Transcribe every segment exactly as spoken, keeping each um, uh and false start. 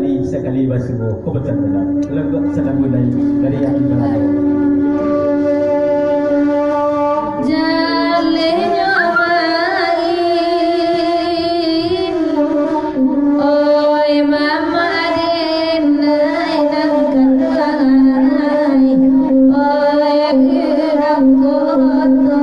Sakali basuo, ko pacah balah. Laguak salagu lai dari Ati Balado. Jalehnyo main, oi mamak den, nai nan kanduang ai, oi urang koto.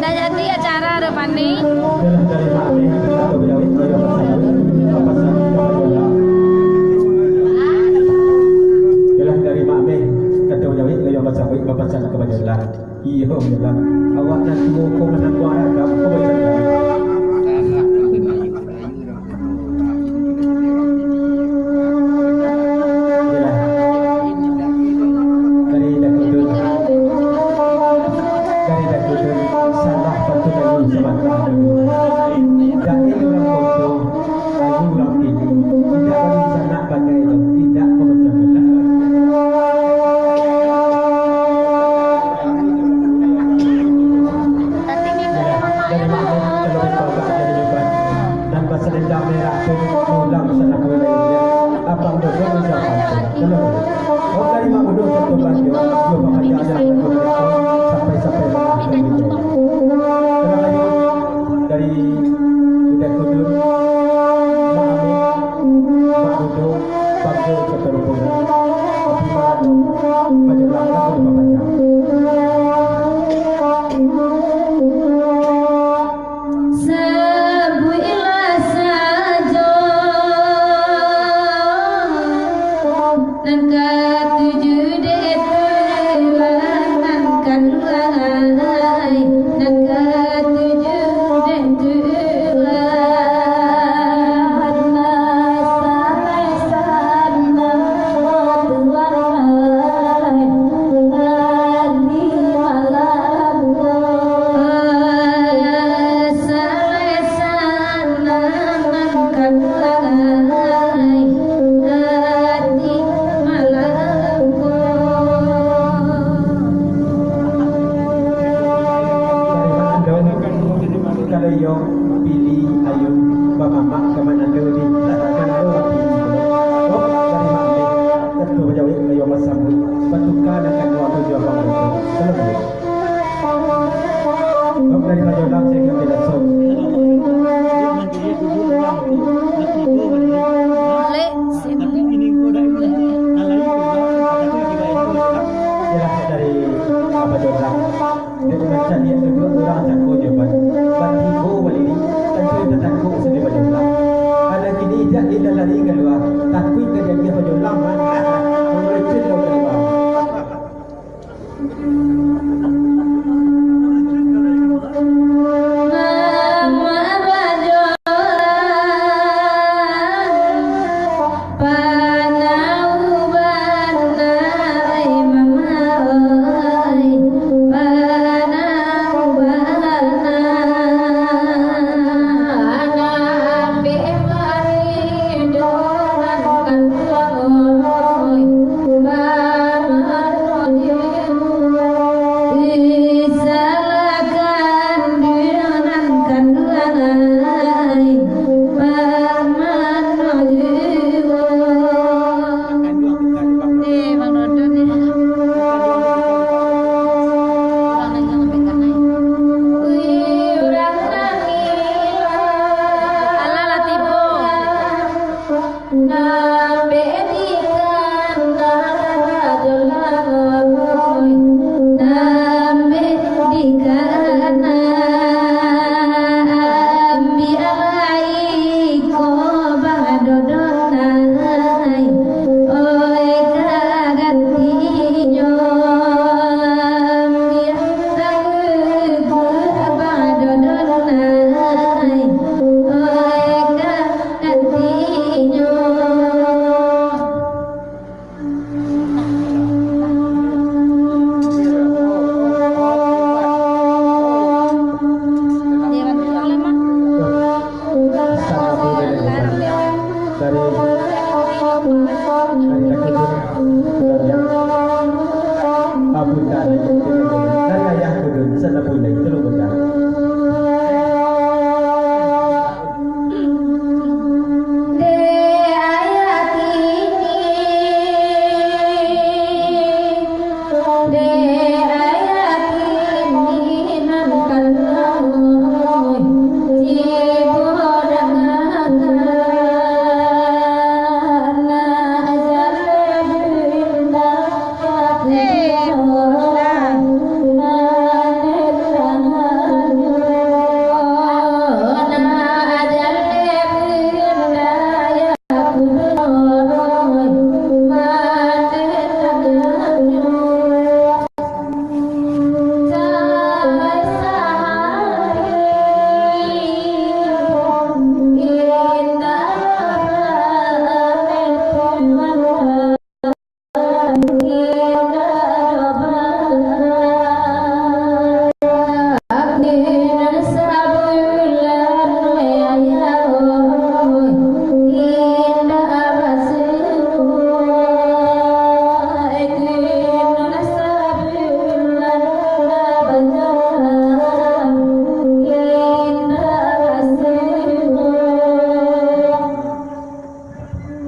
Dah jadi acara tu, Pani. Yalah dari Mak Meh, kato jawek, lalu bapasan, bapasan ka Bajo Ular. Iyo, Bajo Ular. Awak nan tuo ko manangguang ragam ko, Bajo Ular. Yalah. Dari Datu Dun. Dari Datu Dun. Salah patuh lalu sabanta. Dari urang koto. Ayu urang kini, indak badunsanak bagai doh, indak ka macam mano. Dari Mak Meh, kalau dipagak jadi beban, nan basalendang merah tu, pulang sana mulai. Abang dodo bisa pantun. Kalau, oh, dari Mak Udo satu banjo, yo bapaja sampai-sampai malah. Kalau ayo, dari Uda Kudun, Mak Amik, Mak Udo, Bangko, Soto Rumpun, Bima, Bajulak, Bajulak Panjang. Sabuiklah sajo nan katuju dek tu, nan kaduo, nan katuju dek tu.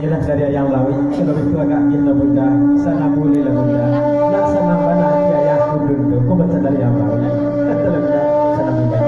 Lah dari ayah lauik, kalau itu agak gin lah bunda, sanang buliah lah bunda. Nak sanang bana ati ayah kundun tu, ko bacando dari ayah lauik. Kata lah bunda, sanang buliah.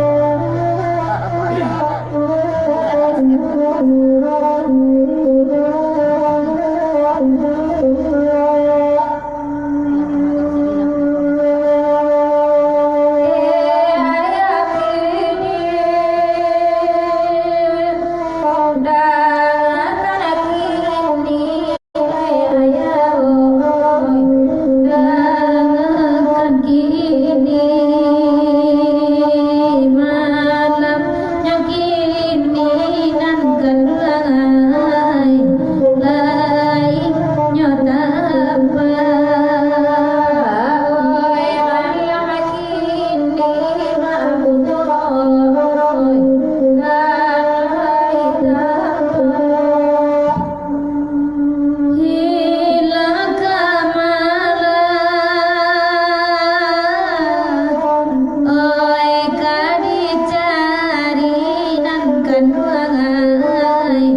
Nan kaduangai, lai nyo tampak. Oi, malam kini mambutoi, lai tampak. Hilang ka malam, oi, ka dicari nan kanduang ai,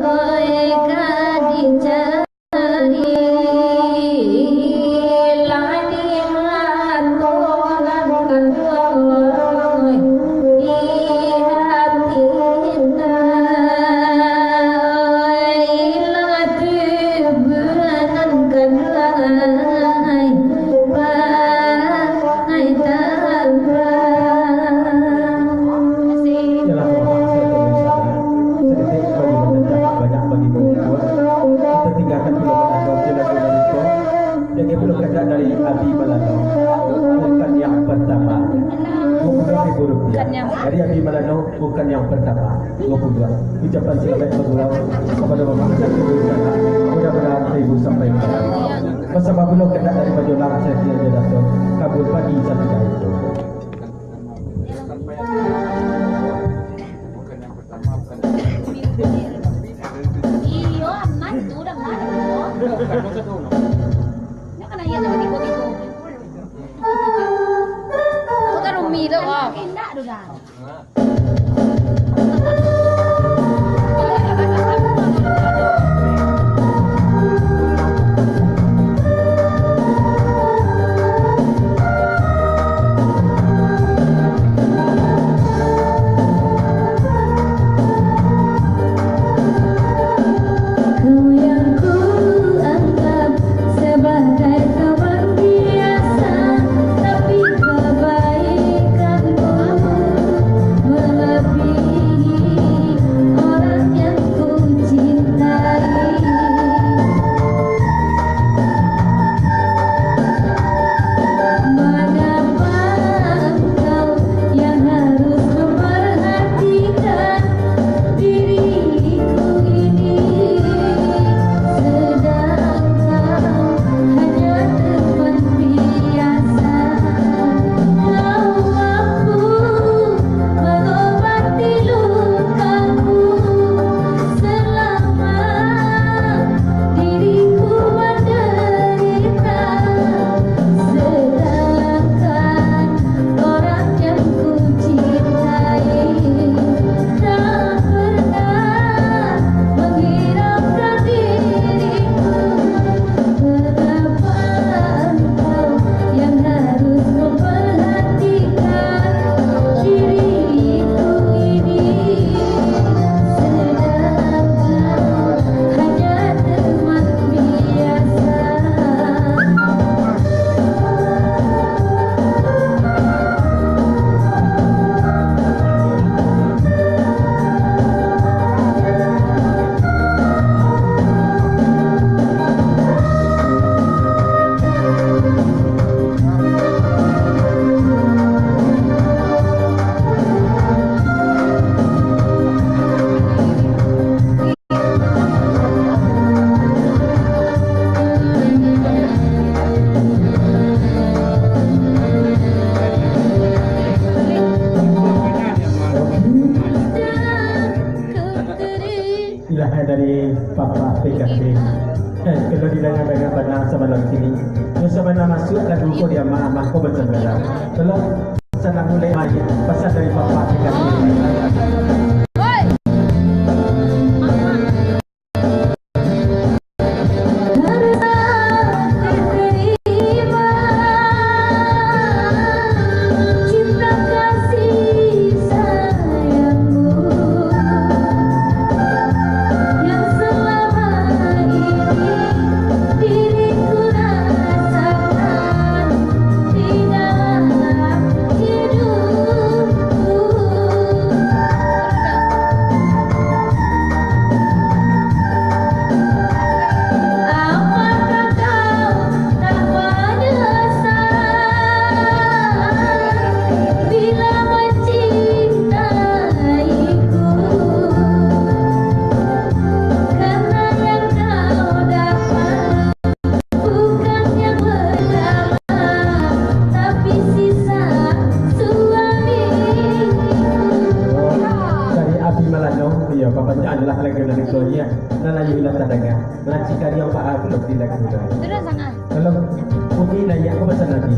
oi, ka dicari. Lah di mato nan kanduang ai, di hati nan, oi, lah tubuah nan kanduang ai, pangai tambah. Yalah, Tuhan, saya turun sadar. Saketek bagi bacancang, banyak bagi babubuak. Kita tinggalkan pulo baladau, lagu dari ko. Jadi pulo kandak dari Abi Malanau. Bukan yang pertama. Dua puluh ribu rupiah. Dari Abi Malanau, bukan yang pertama. Dua puluh dua. Ucapan selamat bergurau kepada Bapak dan Ibu di sana. Mudah-mudahan terhibur sampai ke akhir. Pasal pulo kandak dari Majolang, saya kira dia datang. Kabul pagi satu hari itu. Iyo, aman tu, dah aman tu. Nak kena iya sama tigo-tigo. Bukan Umi tu, kau. Indak tu dah. Kau yang ku anggap sebagai kawan biasa, tapi kebaikanmu melebihi orang yang ku cintai. Mengapa engkau yang harus memperhatikan diriku ini, sedangkan hanya teman biasa? Kau mampu mengobati lukaku selama diriku menderita, sedangkan orang yang ku cintai tak pernah menghiraukan diriku. Mengapa engkau yang harus memperhatikan diriku ini, sedangkan hanya teman biasa? Ilahan dari Papa P K P. Eh, kalau didangar-dangar bana samalam kini, nyo sabana masuak lagu ko di amah-amah ko bacambala. Kalau sanang mulai main, pasan dari Papa P K P. Lah tadanga, rancak kari yang paah belum dilakukan. Terus sana. Kalau umi naiak ko macam Nabi.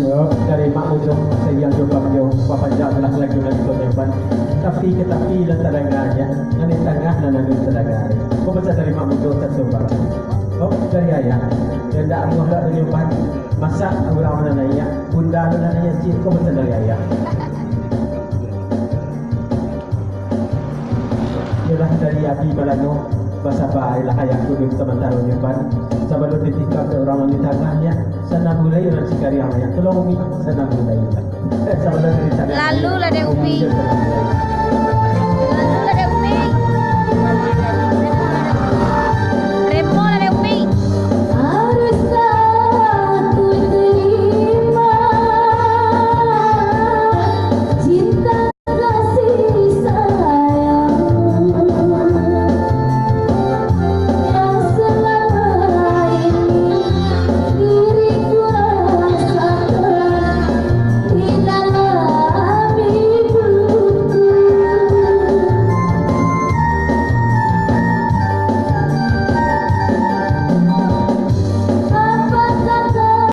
Yo, dari Mak Ujo, sayang jo Bang Jo, bapanjang lah lagu dari Bang Irfan. Tapi ka tapi lah tadanga nyo, nan di tangah nan alun tadanga. Ko pacah dari Mak Ujo satu, Bang. Oh, dari ayah. Yo ndak amuah lah dari Irfan. Masak urang nan naiak, bunda nan naiak ciek, ko pacah dari ayah. Yolah dari Abi Balano, basaba lah ayah kudu samantaro nyo Ban. Sabalun ditikam dek urang nan di tangah nyo, sanang bulai urang Cikariang nyo. Tolong Umi, sanang bulai. Eh, sabalun dari tangah. Lalu lah dek Umi. Iyo, sanang bulai. Lalu lah dek Umi. Remo lah dek Umi. Harus aku terima cinta kasih sayang yang selama ini diriku rasakan di dalam hidupku. Apakah kau tak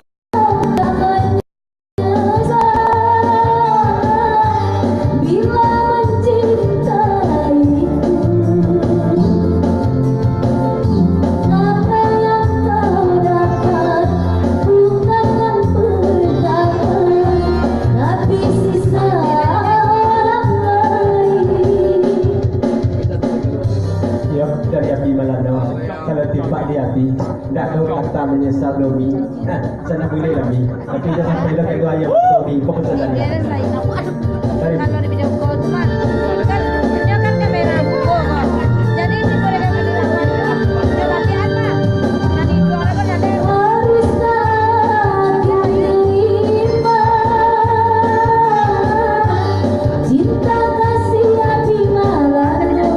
Yo, dari Abi Malano. Kalau tipak di Abi, ndak ado kata manyesal doh, Mi. Nah, sanang bulai lah, Mi. Tapi jan sampai lah kaduo ayam tu, Mi. Kau pun sadar, ya. Dari kalau di video call tu mah, kan, dia kan kamera dua, kan. Jadi, ini boleh kan dilawan. Dia latihan lah. Nah, di dua orang kan ada. Harus tak diterima cinta kasih Abi Malano.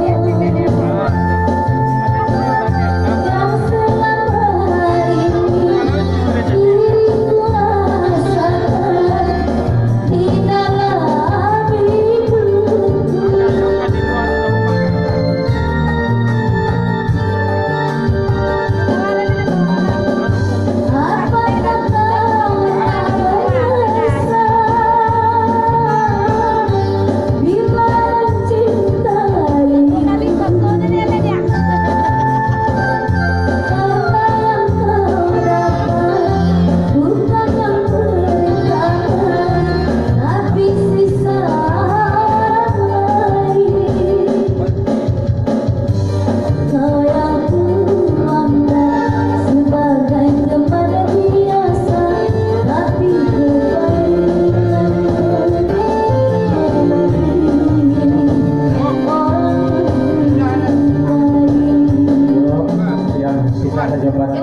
Yang kita saja buat.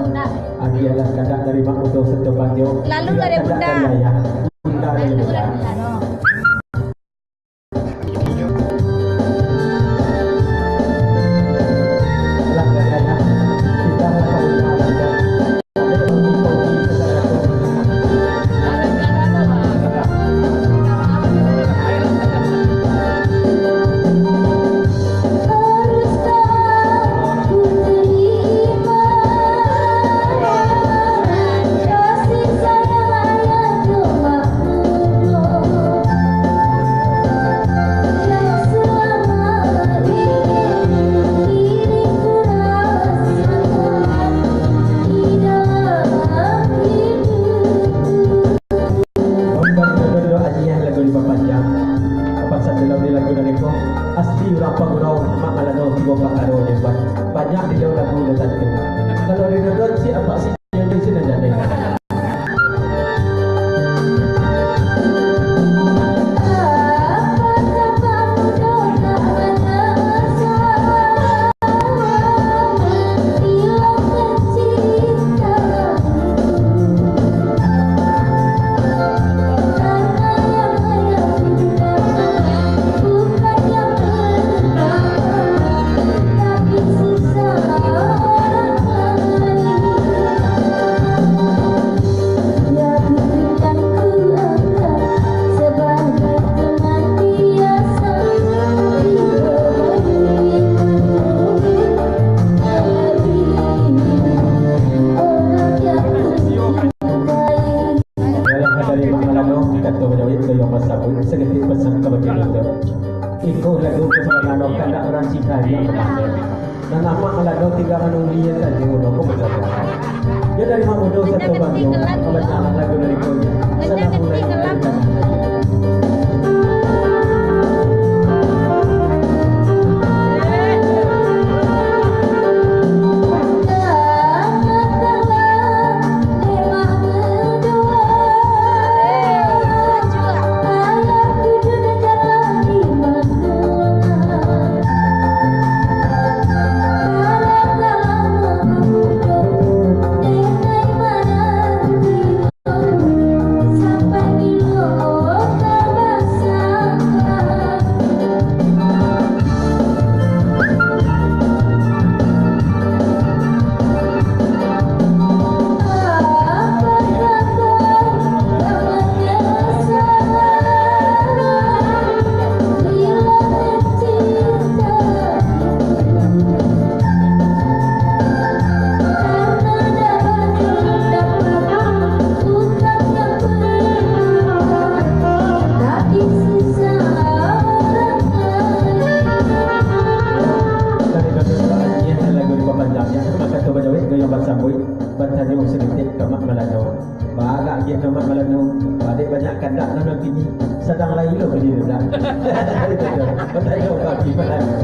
Agialah kandak dari Mak Udo Seto Panjo. Lalu lah dari Bunda. Bunda dari Bunda. Iko lagu kasabaran lo kandak urang Cika yang mamakai. Nan amak malado tingga manunggu sajo lo ko bajalan. Yo dari Mak Mudo Sato Banjo, kabajalan lagu dari Konya. Salam mulai dari Konya. Dari Datuk Tuan, iyo lagu dipapanjang, iyo, mako tu bajawek, goyang basambuik, batanyo saketek ka Mak Malano. Baagak agiah ka Mak Malano, padek banyak kandak nan bini, sadang lai lo bini tu dah. Batanyo ka Mak Malano.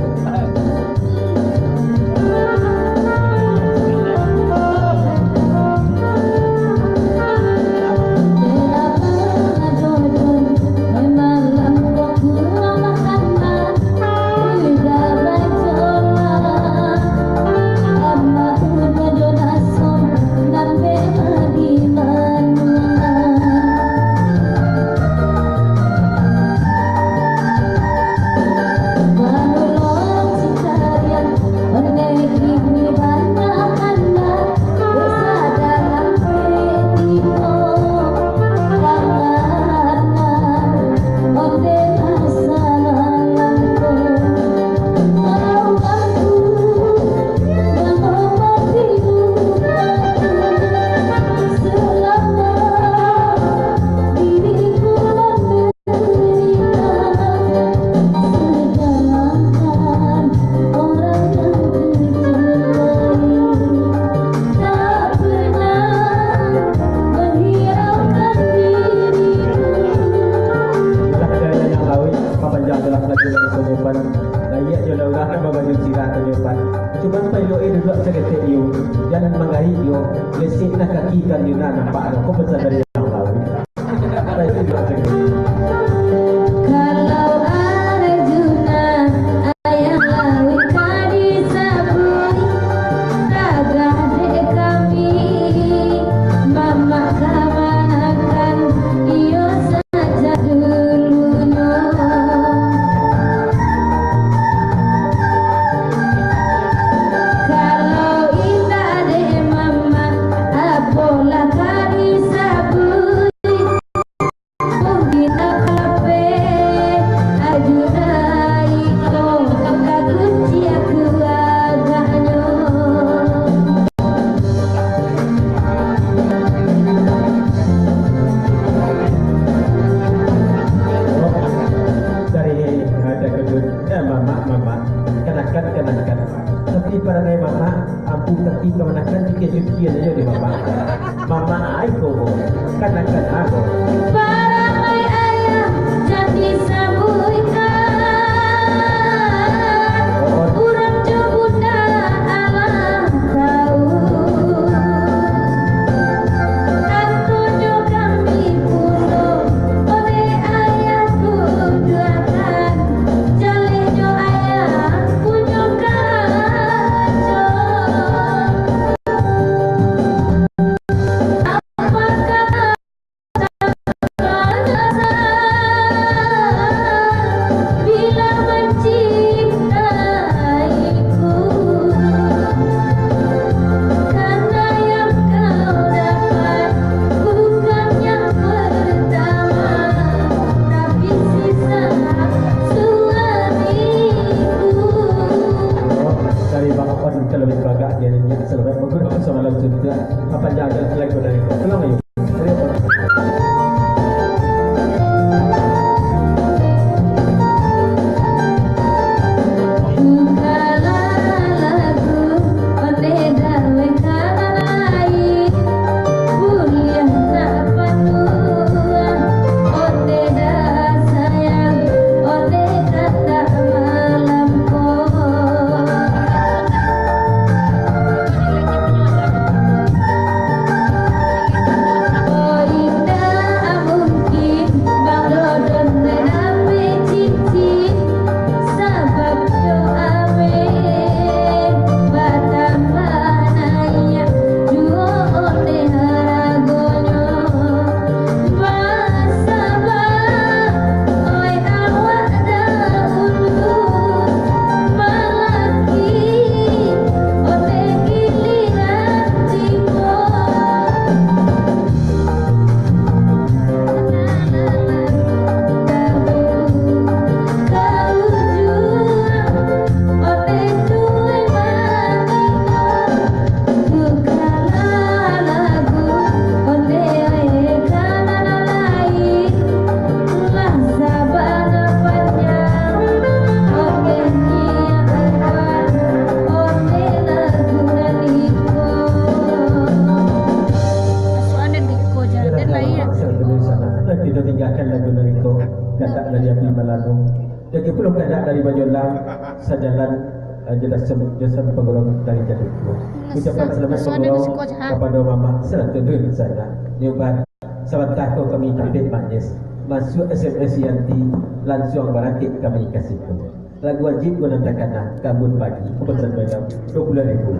Lah, ado nan lawik, papanjang tu lah lagu dari Konyopan. Laiak jo lah urang nan babaju sirah Konyopan. Cuman pailok e duduak saketek iyo, jan manggahik iyo, lesek nah kaki kan iyo nak nampak ado ko pesan dari nan lawik. Kalau Arjuna ayah lawik ka disabuik, tagah dek kami, mamak kamanakan iyo sajak dulunyo. Kalau indak dek mamak, apolah ka disabuik. Dari, eh, ada kedut, eh, mamak, mamak, kanakan, kanakan. Tapi parangai mamak, ampu kaki kamanakan, pikir-pikir aja di mamak. Mamak ai ko, kanakan ai ko. Parangai ayah jan disabuikan. Oh. Urang jo bunda alah tau. Katonyo kami pulo, oleh ayah tuduakan. Jalehnyo ayah punyo karajo. Apakah Dari Bang On, kalau lebih bagak dia nyanyi, selamat bergurau sama lagu cinta. Apa jalan lagu dari kau? Tolong, ayo. Dari Bang On. Tinggakan lagu nariko, kandak dari api malamo, dan jo pulo kandak dari bajolang, sajalan, eh, jo dasam, jo dasam pangurau dari jaduk. Ucapan selamat pangurau kapado mamak sarato duo sanak. Nyoba sabanta ko kami tampek manis. Masuak S M S Yanti, lansuang barangkek kami ka siko. Lagu wajib ko nan takana, Kabun Pagi, Kabupaten Padang, dua puluh ribu.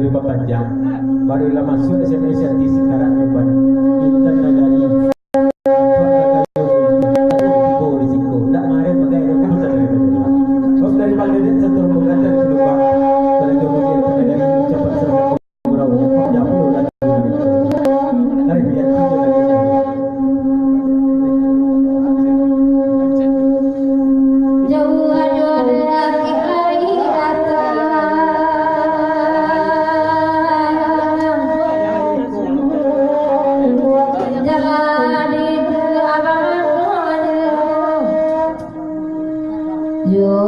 dipapanjang. Baru lah masuak S M S Yati Sikarat Nyoban. Intan Nagari. Tibo di siko. Ndak mareh bagai doh kabuatan dari Badulang. Bos dari Bangladesh satu rombongan dari Pelumpang. Pada kemudian Intan Nagari ucapan selamat gurau. Panjang puluh dan dari biar tiga dari Jauah jodoh laki lai datang. Jalan itu abang aku. Jo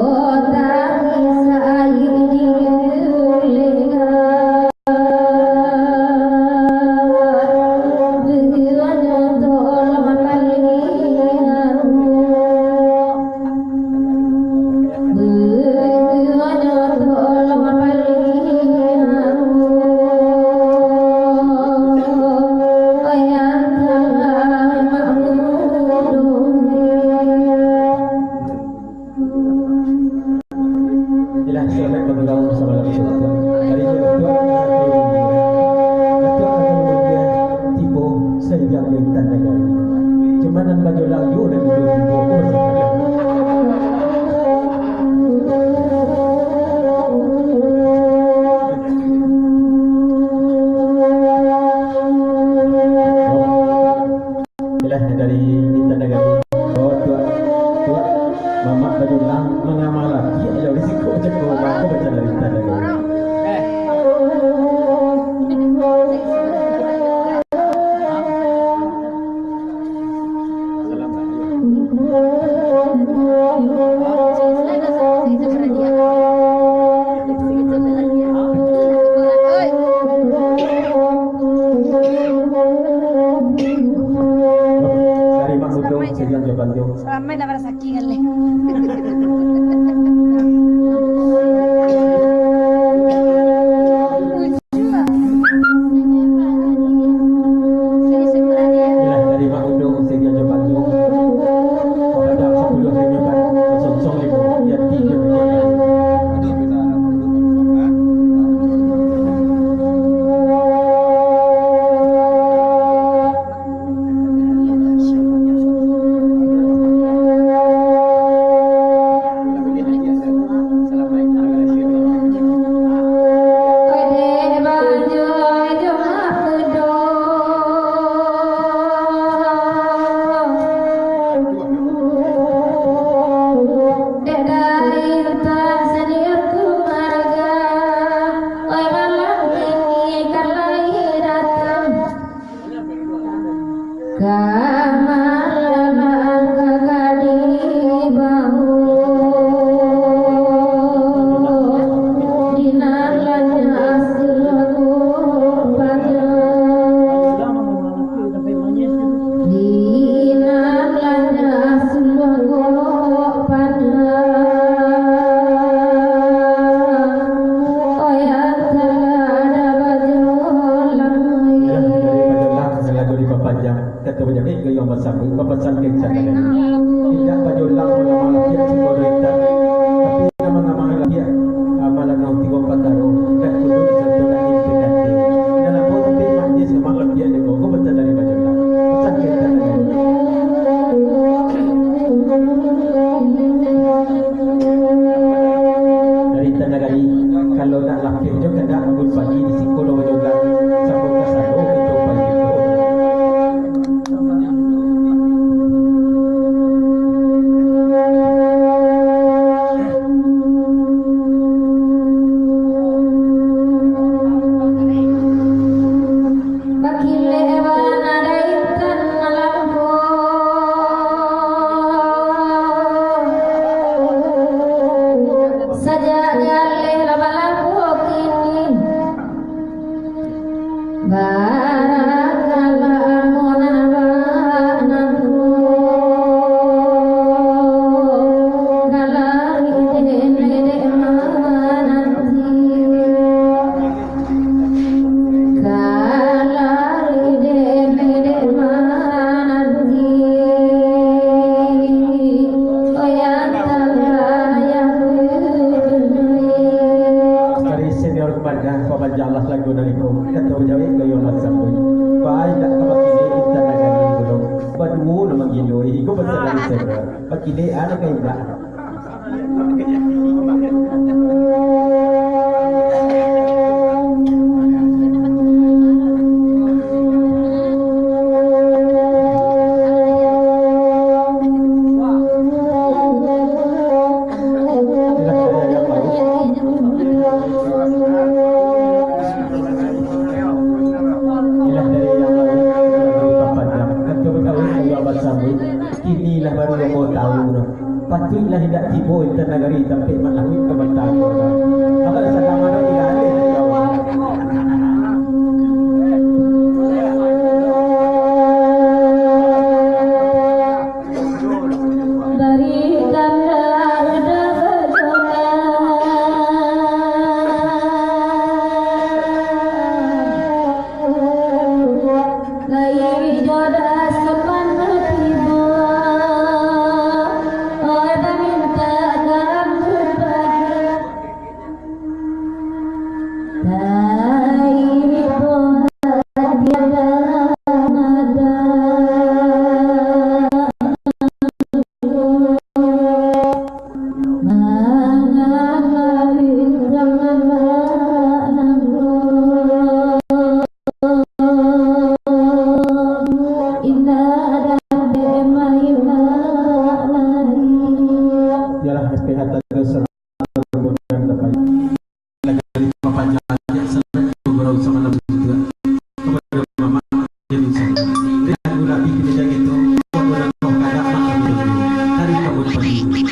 tangis aia di gulengan. Iyolah, salamaik bagurau samalam suntuak. Dari Datuak Kakul Mulia. Datuak Kakul Mulia tibo saijam jo Intan Nagari. Cuman nan Badulang juo nan dulu tibo ko basapatu. Iyolah, dari Intan Nagari. Oh, tuak, tuak, mamak Badulang mangamal apiak jo risiko cako, mako baca dari Intan Nagari. Dari Mak Mudo, Sediang Jabanjo. Salamaik lah barasaki ngaleh. Iyolah, dari Mak Udo, Sediang Jabanjo. Pada sapuluah ribu, songsong ribu, jadi tiga ribu. Ka malam angka ka dibawo, di nan lanyah suluah gok pado. Di nan lanyah suluah gok pado. Oya talada bajolang. Iyolah, dari bajolang, salalu dipapanjang. Kato bajamin gayuang basambuik, bapasan ka Intan Nagari. Indak bajolang mangamal apiak siko doitan, tapi nan mangamal apiak, ah, malano tigo pataro, dak kudu disantuh angin P K T. Nan apo tapi majlis ngamal apiak dek ko, ko baca dari bajolang. Pasan ka Intan Nagari. Dari Intan Nagari, kalau nak lapeh jo kandak bangun pagi di siko lo bajolang, samo kasado kito pai kito. Bakilek bana dek intan malambo. Sajak jaleh lah balambo kini. Barakalah amun abah nangko, kalari dek dek mananti. Kalari dek dek mananti. Oya tangah yang peduli. Dari senior kepada Jalah lagu dari ko, kato jawek kayo masambuik. Bai dak ka bakini intan nagari pulo. Baduo lo manggindo, iko basadang sera. Bakini ado ka indak. Ilah dari yang lain, ilah dari papan yang. Kato bagawi, kayo abah sambut. Kini lah baru ambo tahu, noh. Patuiklah indak tibo intan nagari tampek malahuik ka batang. Abah sadang mano dialih, ya Allah. Barikanlah udah berdoa. Lai jodoh sepanah tibo, oi bamintak dalam berbagi. Yalah, F P H tanggal satu bulan depan. Lagi lima panjang, ya, sampai pukul berapa sama dalam juga. Kepada Mama, ya, bisa. Ini lagu Nabi kita jaga itu, kepada kau kada mak kami dulu. Tarik kamu depan dulu.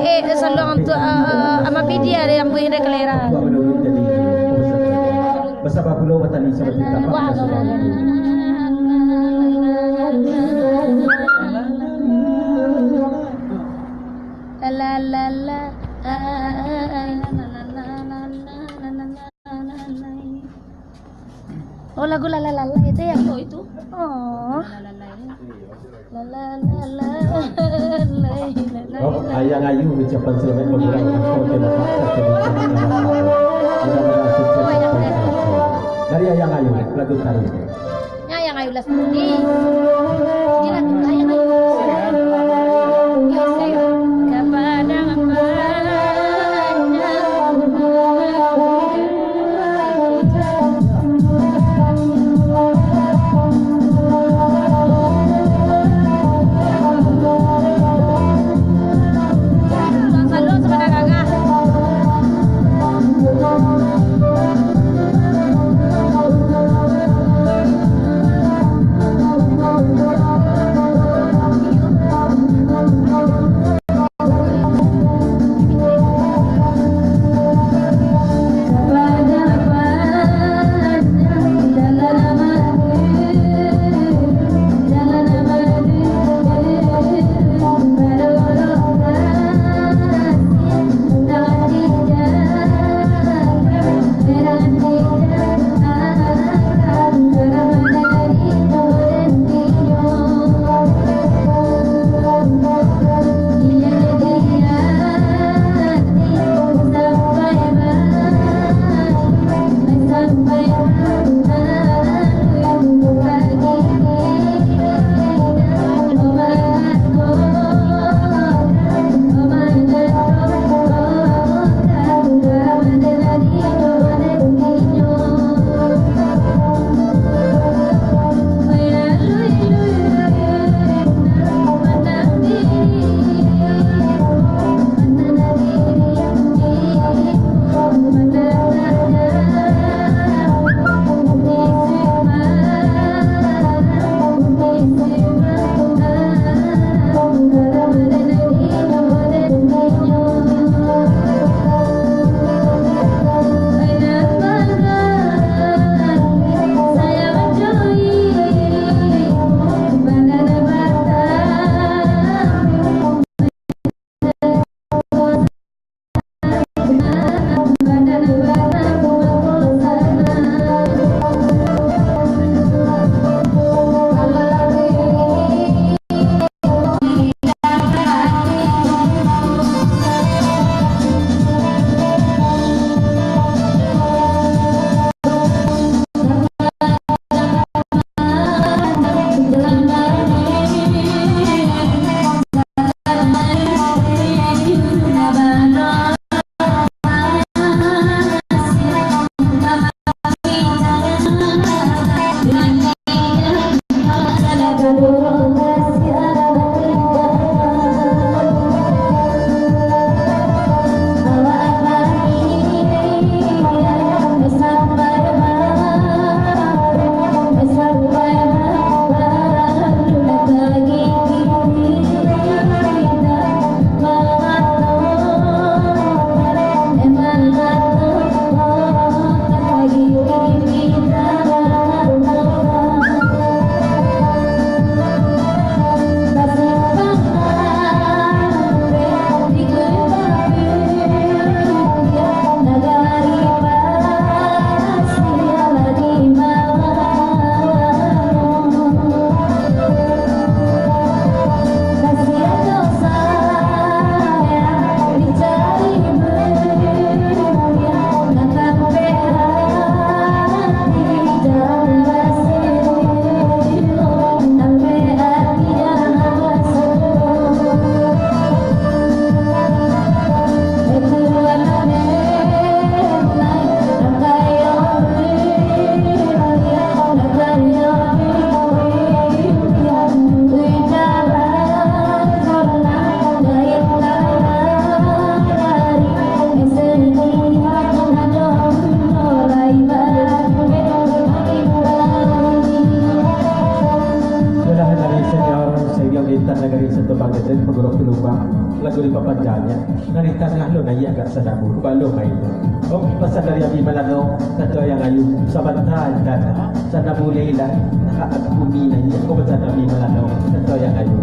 Eh, salong tu, ah, ah, ama pidia deh, ambo indak kalera. Basabab pulo batali sama kita. Wah. La, la, la, la. Ah, ah, ah, ah. Oh, lagu Lala Lala itu ya? Oh, itu. Oh. Lala Lala. Lala Lala. Oh, Ayang Ayu ucapan selamat mengulang. Mudah-mudahan sukses sampai ke akhir. Dari Ayang Ayu, lagu tarik. Nya Ayang Ayu lah sendiri. Ini lagu Ayang Ayu. Yo, saya. Kepada Bapaknya. Salam, salam, salam, salam. Dari tangah lo naiak agak sanabu, balun main. Oh, pasan dari Abi Malano, Tando Yang Ayu, sabanta intan. Sanabu lailah, nak bumi naiak, ko pasan Abi Malano, Tando Yang Ayu.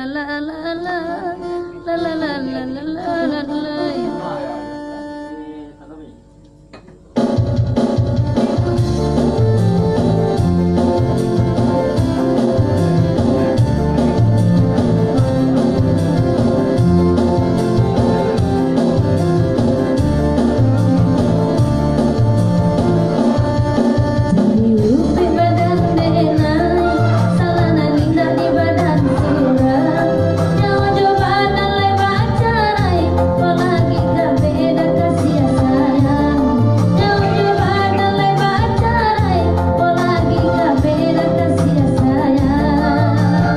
La, la, la, la.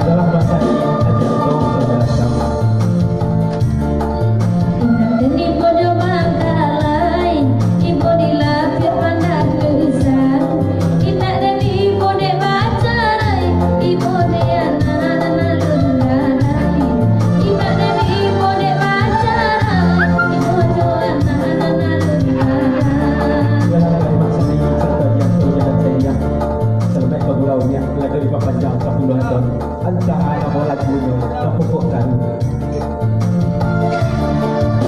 Dalam bahasa ini, aja dong penjelasan. Indak den ibo jo bakalai, ibo di lapiak pandak dusan. Indak den ibo dek bacarai, ibo dek anak nan alun gadai. Indak den ibo dek bacarai, ibo jo anak nan alun gadai. Iyolah, dari masa ini, satu aja, satu aja, dan saya diam. Salamaik bagurau, ya, lagu dipapanjang sapuluah tahun. Antah namo lagunyo, ka pokok tahu.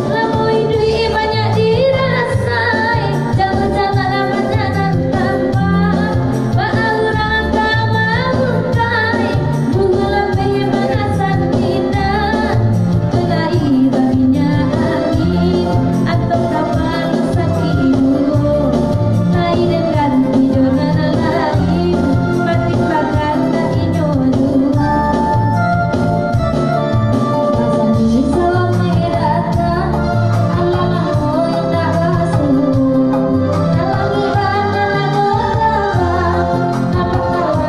Lamo iduik banyak dirasai, jauah jalan banyak nan tampak. Baa urang ka mamukai, buah lapeh manasan indak. Tulai baminyak angin, atau kapalo sakik juo. Lai den ganti jo nan lain, batimbangan ka inyo juo. Masa ni salamaik datang, alah lamo indak basuo. Dalam ibadah lagu tabang,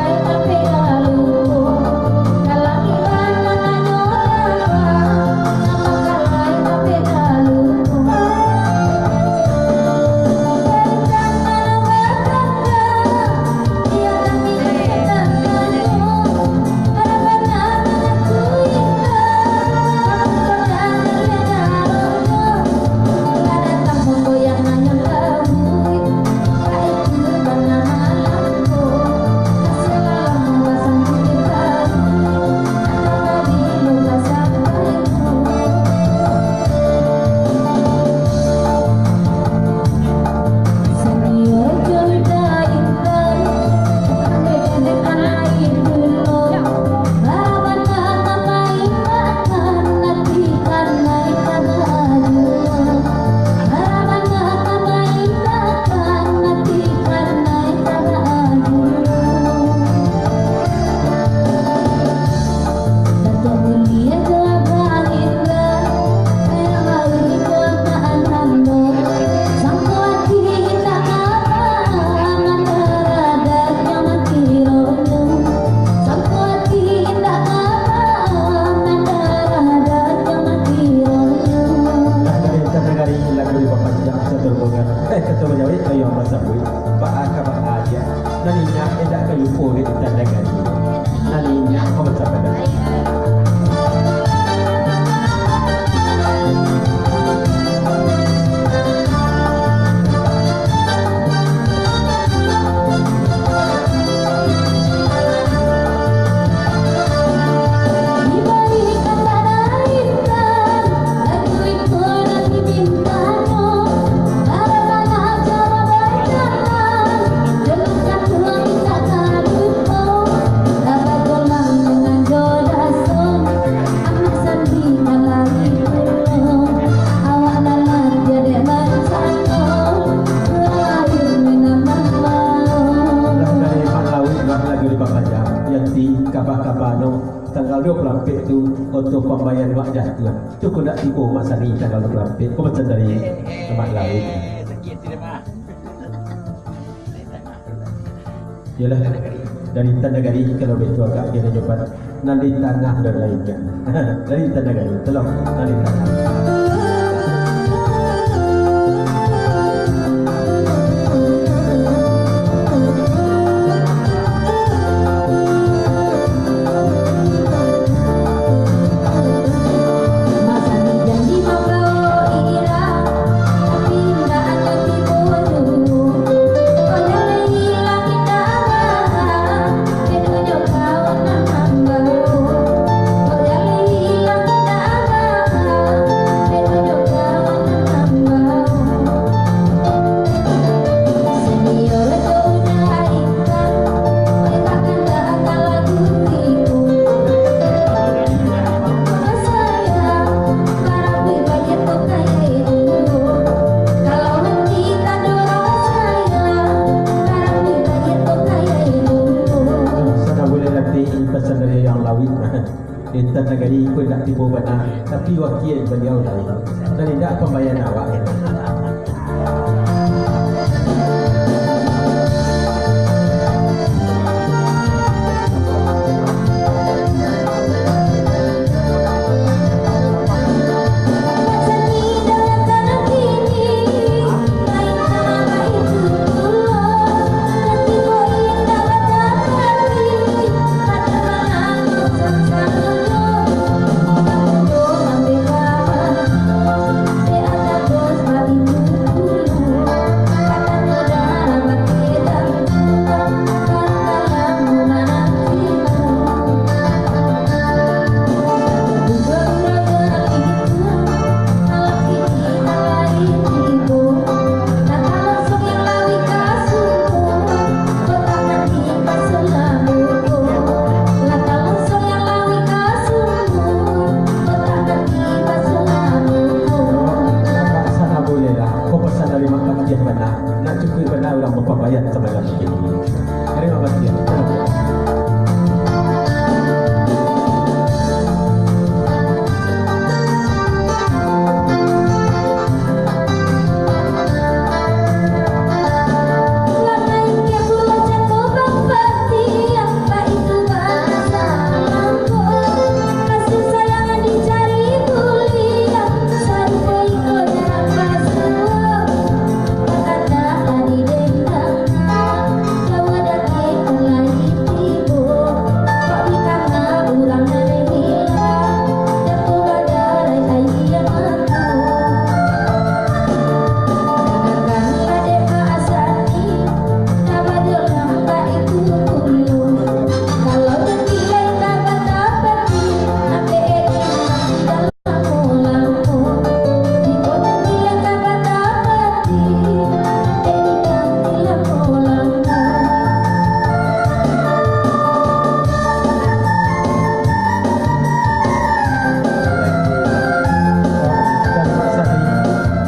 Dari Intan Nagari, lagu dipapanjang satu rombongan. Eh, satu bajawek, ayo basambuik. Baa kaba aja. Nan inyo indak ka lupo dek Intan Nagari. Nan inyo ka basambuik. Lah dari Mak Lawik, Mak, lagu dipapanjang. Yanti kaba-kaba no, tanggal duo puluah ampek tu, oto pambayaran wak jatuah. Tu kok nak tibo Mak Sani tanggal duo puluah ampek. Ko macam dari Mak Lawik. Iyolah, dari Intan Nagari, kalau baitu agak kena jawapan. Nan di tangah dan lainnya. Dari Intan Nagari, tolong, nan di tangah. Nagari ko indak tibo bana, tapi wakia baliau lai. Nan indak pambayaan awak. Bapak sana buliah lah. Ko pasan dari Mak Patiah bana. Nak cukuik bana urang bapambayar samalam kini. Dari Mak Patiah.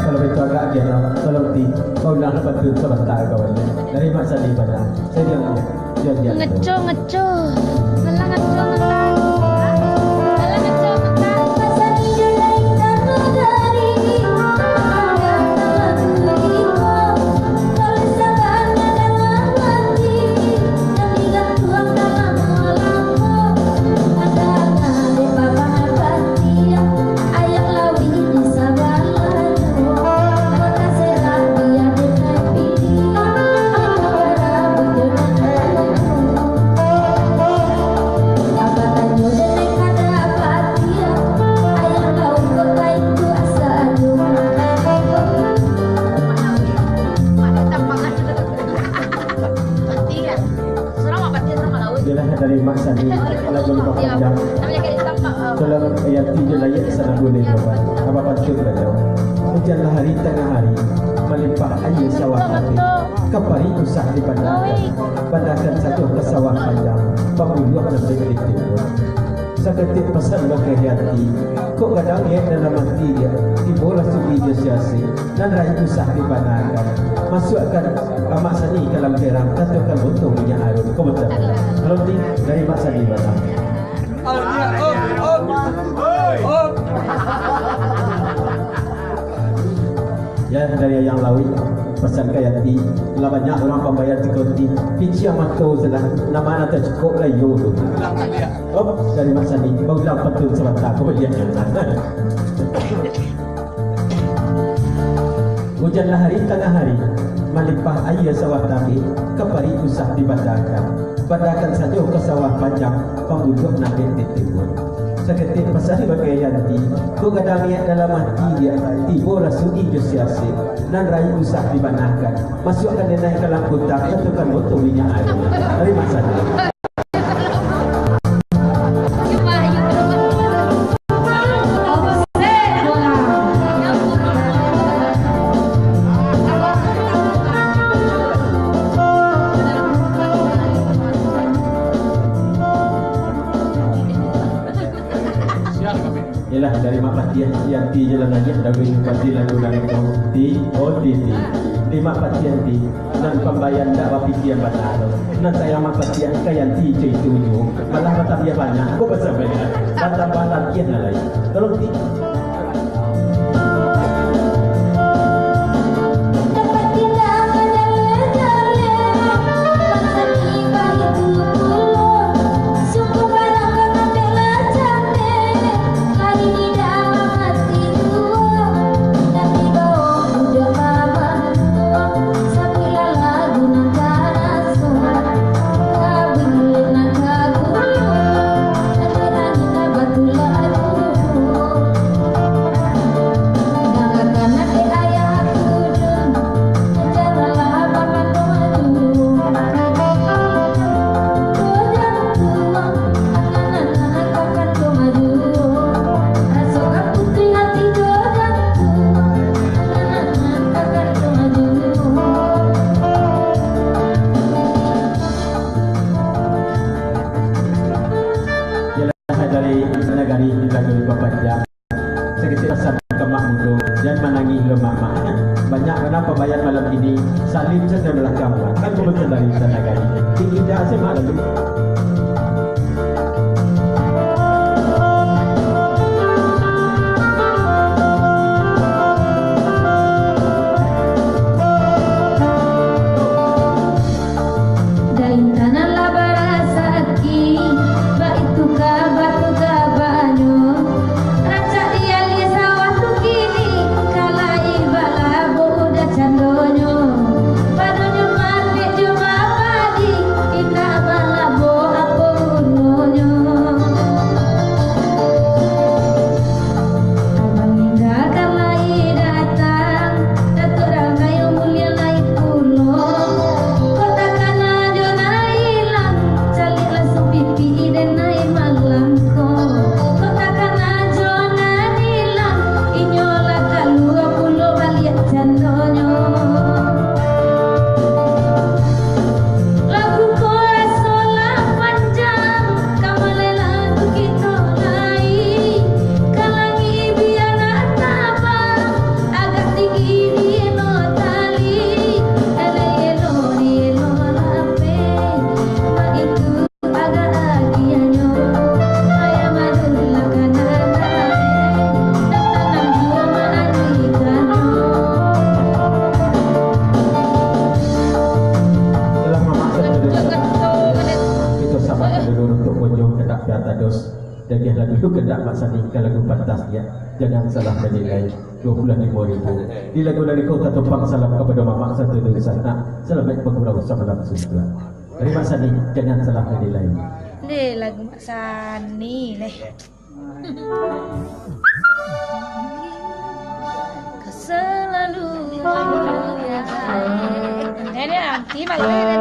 Kalau baitu agak diam lah. Tolong ti, kau ulang bantu sabanta kawan. Dari Mak Sandi bana. Saya diam, diam, diam. Ngeco, ngeco. Malah ngeco, ngeco. Malah ngeco, ngeco. Iyolah dari Mak Sandi, lagu nan bapanjang. Kalau Yati jo Layek sana buliah, Bapak. Apa pantun baliau? Hujanlah hari tangah hari, malimpah aia sawah tabik, kapari usah dibandakan. Bandakan sajo ka sawah panjang, pambuluah nan bek di timbun. Saketek pasan bakeh di ati, kok gadang niaik dalam ati, tibolah sudi jo siasek, nan raih usah dibandakan. Masuakkan Mak Sandi ka dalam terang, katokan botol minyak arun. Komentar. Kalau ti dari Mak Sandi bana. Ya, dari Ayang Lawik, pasan ka Yati, lah banyak urang pambayar tigo ti, piciang mato salah, nama nan tacukuik lah iyo tu. Op, dari Mak Sandi, baulang pantun sabanta, kemudian. Hujanlah hari tangah hari, malimpah aia sawah tabik, kapari usah dibandakan. Bandakan sajo ka sawah panjang, pambuluah nan bek di timbun. Saketek pasan bakeh di ati, kok gadang niaik dalam ati, tibolah sudi jo siasek, nan raih usah dibandakan. Masuakkan denai ka dalam kutang, katokan botol minyak arun. Dari Mak Sandi. Yalah, dari Mak Patiah, Yati jo lah naiak, dahulu Yati lagu dari Ti, oh, Ti, Ti. Terima kasih, Yanti. Nan pambayia ndak bapikia bana tu. Nan sayang mah pasiah ka Yanti co itu nyo. Malah batabiah banyak. Ko basabana. Batambah tabiah nan lain. Tolong, Ti. Dari nagari di Baduy Bapanjang. Saketek pasan ka Mak Mudo, jan manangih lo Mak, Mak. Banyak bana pambayia malam kini, salim sajo balakang, Mak. Kan ko batua dari nagari. Tinggi dah se, Mak, lalu. Dain tanah lah barasaki, baitu ka batu gabanyo. Rancak dialih sawah tu kini, ka lai balabo udah candonyo. Padonyo mapek jo mapadi, indak balabo apo gunonyo. Abang Indah ka lai datang, Datuak Ramai Mulia lai pulo. Kok takana jo nan ilang, caliak langsung pipik den nan malang ko. Kok takana jo nan ilang, inyo lah kalua pulo baliak candonyo. Lagu ko raso lah panjang, ka malai lagu kito lai. Ka langik bia nak tabang, agak tinggi di elo tali. Elai elo di elo lapeh, baitu agak agiahnyo. Ayam aduh lah kana tarik, tak tanam juo maaduikannyo. Itulah mamak satu dosa. Kito sabar dulu untuk kunjung ka tak pian tados. Dagiah lagu tu kandak Mak Sani ka lagu pantas, ya. Jangan salah menilai. Dua puluah limo ribu. Di lagu dari Kota Tumpang, salam kapado mamak satu dunsanak. Salamaik bagurau samalam sudah. Dari Mak Sani, Jangan Salah Menilai. Deh, lagu Mak Sani, leh. Ka salalu. Ini nanti malam ini.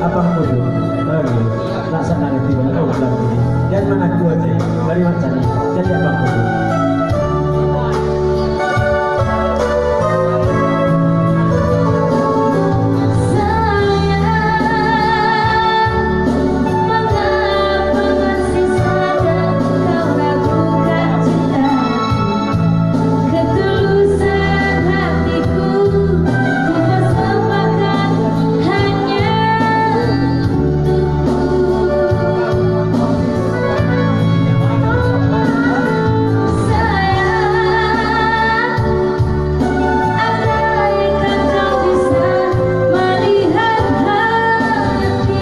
Abang Kudu, lagi, laksana reti banyak, oh, lagi. Jan manaku aja, dari macam ni, jadi Abang Kudu. Sayang, mengapa masih saja kau ragukan cinta? Ketulusan hatiku, ku persembahkan hanya untukmu. Sayang, andaikan kau bisa melihat hatiku.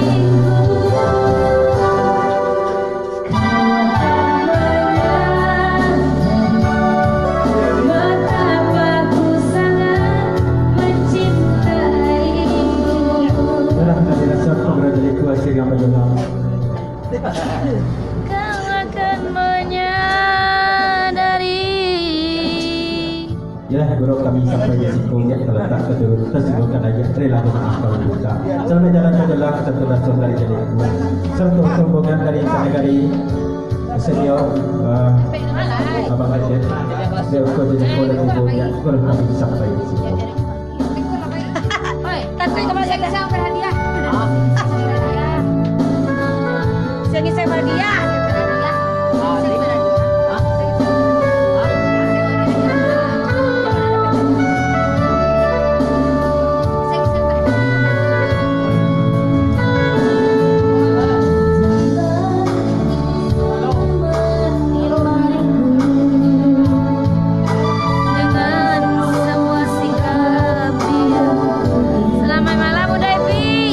Yalah, dari rasa pangarajo itu hasil yang menyelam. Kau akan menyadari. Yalah, gurau kami sampai di siko, nyo talatak ka turun, tasibukan ayah, rela mamaafkan dosa. Salamaik jalan ka jalan, satu dasar dari jadi kuat. Sarato rombongan dari sanagari, senior, eh, Abang Aden, dari Kota Jepun dan ibu, nyo gurau kami sampai di siko. Tapi kami bisa berhadiah. Siang ini saya berhadiah. Dengan semua sikap dia. Selamat malam, Uda Epi.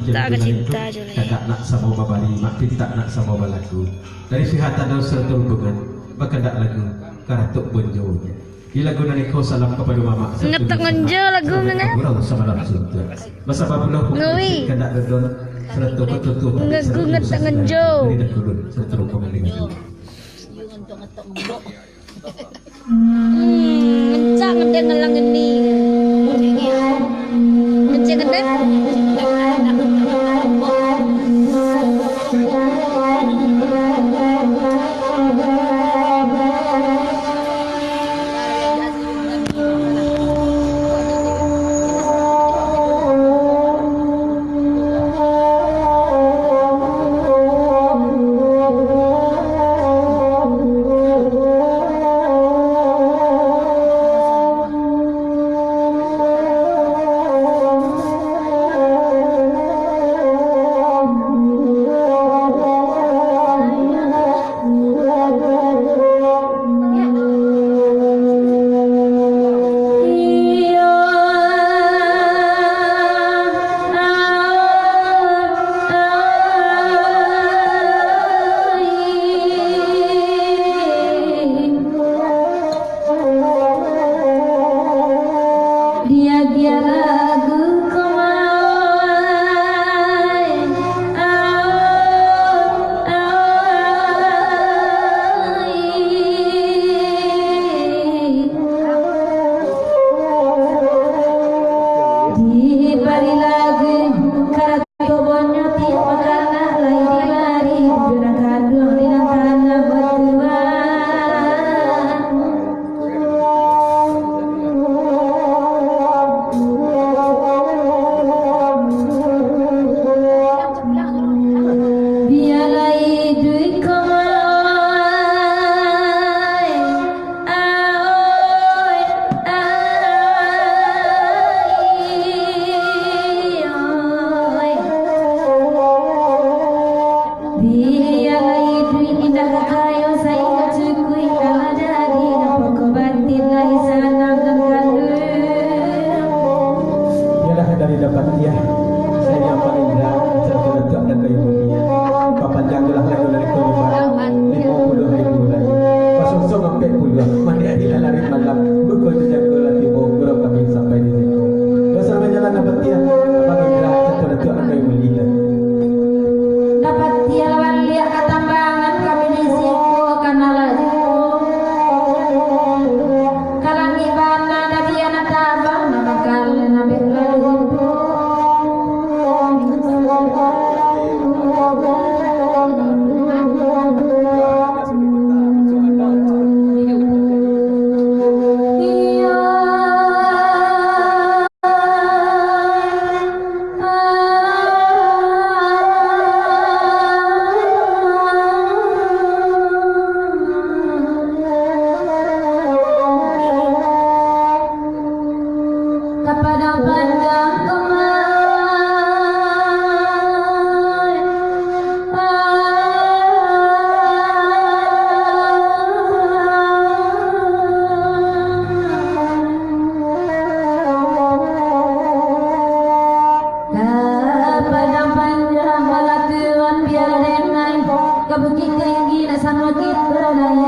Tak ka cinta jo lai. Kandak nak samo babari, mak pintak nak samo balaku. Dari pihak tando sarato rumbungan, bakandak lagu, karatok bonjo. Di lagu nan iko salam kapado mamak, sarato ngetak ngonjo lagu salam mana? Gurau samalam suntuak. Basabab pulo kandak dodon, sarato katutuak. Ngagu ngetak ngonjo. Dari dahulu, sarato rumbungan dengan. Hmm, rancak ngendeng alang ini. Rancak ngendeng. Diagiah lagu ko mai, aoi, aoi. Dibari lagu kara- Tobonyo ti makanan lai dibari, bujur nan kanduang di nan tanah batuan. Bialah iduik ko mai. Aoi, aoi, aoi. Bialah iduik indak kakayo, sainggo cukuik alah jadi, nan pokok batin lai sanang nan kanduang. Bialah dari dapatiah, sainyo Apak Indra, sarato Datuak Dakayu Mulia. Papanjang julah lagu dari Kalimantan, limo puluah ribu lai. Pasonsong ampek puluah, mandi ari lah larik malam, buko jajangko lah tibo, gurau kami sampai di siko. Basamo jalan dapatiah, Apak Indra, sarato Datuak Dakayu Mulia. Dapatiah lawan liak katambangan kami di siko, kana laju. Ka langik bana dari anak tabang, nan bakal nabek lalu. Iyo. Ka padang panjang ko mai. Ka padang panjang balakuan biar denai, ka bukik tinggi nak samo kito lai.